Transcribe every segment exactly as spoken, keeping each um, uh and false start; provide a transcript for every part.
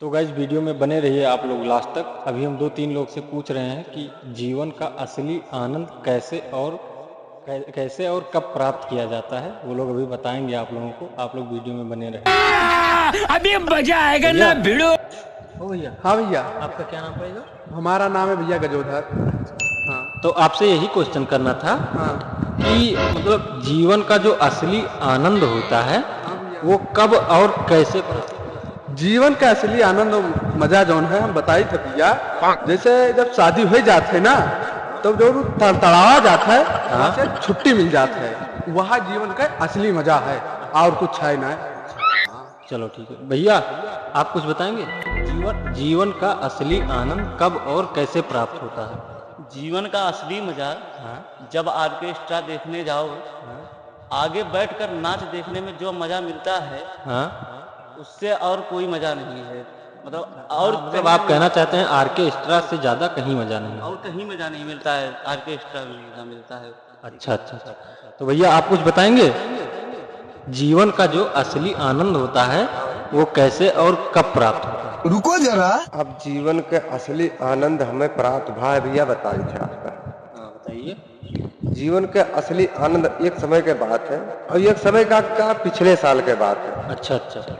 तो गाइस, वीडियो में बने रहिए आप लोग लास्ट तक। अभी हम दो तीन लोग से पूछ रहे हैं कि जीवन का असली आनंद कैसे और कै-, कैसे और कब प्राप्त किया जाता है, वो लोग अभी बताएंगे आप लोगों को। आप लोग वीडियो में बने रहें। अभी मजा आएगा ना भैया। भिड़ो। ओ भैया। हाँ भैया। आपका क्या नाम पड़ेगा? हमारा नाम है भैया गजोधर। हाँ। तो आपसे यही क्वेश्चन करना था हाँ। कि मतलब जीवन का जो असली आनंद होता है हाँ भैया। वो कब और कैसे प्राप्त होता है? जीवन का असली आनंद और मजा जौन है हम बताई थे भैया, जैसे जब शादी हो जात है ना तब जो तड़तड़ावा जात है हाँ। वहाँ से छुट्टी मिल जात है, वह जीवन का असली मजा है और कुछ है ना। चलो ठीक है भैया, आप कुछ बताएंगे? जीवन, जीवन का असली आनंद कब और कैसे प्राप्त होता है? जीवन का असली मजा हाँ। जब ऑर्केस्ट्रा देखने जाओ, हाँ। आगे बैठकर नाच देखने में जो मजा मिलता है, हाँ। उससे और कोई मजा नहीं है। मतलब, हाँ, और मतलब, कहीं आप नहीं। कहना चाहते हैं ऑर्केस्ट्रा से ज्यादा कहीं मजा नहीं है। और कहीं मजा नहीं मिलता है, ऑर्केस्ट्रा में मजा मिलता है। अच्छा, अच्छा, अच्छा। तो भैया, आप कुछ बताएंगे? जीवन का जो असली आनंद होता है, वो कैसे और कब प्राप्त होता है? रुको जरा। अब जीवन के असली आनंद हमें प्राप्त भा है, भैया, बताई थे आपका। हाँ, बताइए। जीवन के असली आनंद एक समय के बात है, और एक समय का, का पिछले साल के बात है। अच्छा, अच्छा।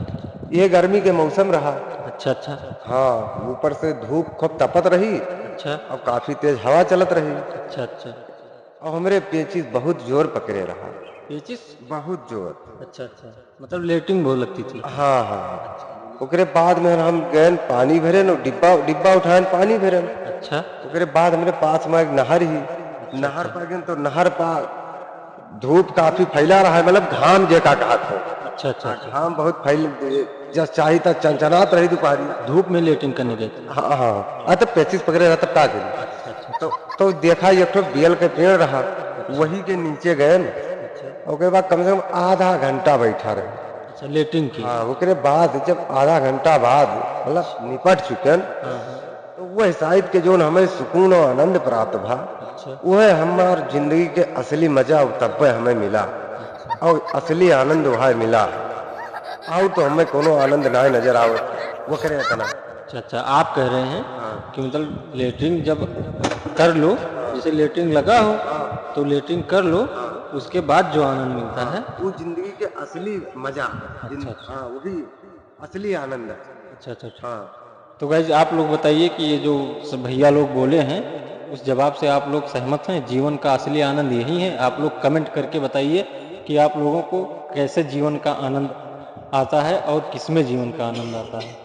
ये गर्मी के मौसम रहा। अच्छा, अच्छा। हाँ, ऊपर से धूप खूब तपत रही। अच्छा। और काफी तेज हवा चलत रही। अच्छा, अच्छा। और हमरे पेचिस बहुत जोर पकड़े रहा। पेचिस? बहुत जोर। अच्छा, अच्छा। मतलब लेटरिन बहुत लगती थी? हाँ, हाँ, हाँ। ओकरे बाद में हम गए पानी भरे न, डिब्बा, डिब्बा उठाए पानी भरे। अच्छा। ओकरे बाद हमरे पास में एक नहर ही, अच्छा, नहर अच्छा। पर गए तो नहर पर धूप काफी फैला रहा है, मतलब घाम जेका कहत हो। अच्छा, अच्छा, हाँ, अच्छा। घाम बहुत फैल, जस चाही त चनचनात रही दुपहरी। धूप में लेटरिन करने गए थे? हाँ, हाँ। आ, तब पेचिस पकड़े रहा, तब का करी? अच्छा, अच्छा। तो, तो देखा, एक ठो बेल के पेड़ रहा, वही के नीचे गए न। अच्छा। ओकरे बाद कम से कम आधा घंटा बैठा रहे। अच्छा, लेटरिन की? हाँ, ओकरे बाद जब आधा घंटा बाद, मतलब, निपट चुके न, हाँ, हाँ। तो वह साइड के जौन हमें सुकून और आनंद प्राप्त भा, अच्छा। वह हमार जिंदगी के असली मजा तब्बे हमें मिला। अच्छा। और असली आनंद वह मिला। और तो हमें कोनो आनंद ना नजर आवे, वो करे इतना। अच्छा, अच्छा, आप कह रहे हैं हाँ। कि मतलब लेटरिन जब कर लो, जैसे लेटरिन लगा हो, हाँ। तो लेटरिन कर लो, हाँ। उसके बाद जो आनंद मिलता हाँ, है। वो जिंदगी के असली मजा, जिन-, अच्छा, अच्छा। हाँ, वही असली आनंद है। अच्छा, अच्छा, अच्छा। हाँ। तो गाइज, आप लोग बताइए कि ये जो सब भैया लोग बोले हैं, उस जवाब से आप लोग सहमत हैं? जीवन का असली आनंद यही है? आप लोग कमेंट करके बताइए कि आप लोगों को कैसे जीवन का आनंद आता है और किसमें जीवन का आनंद आता है।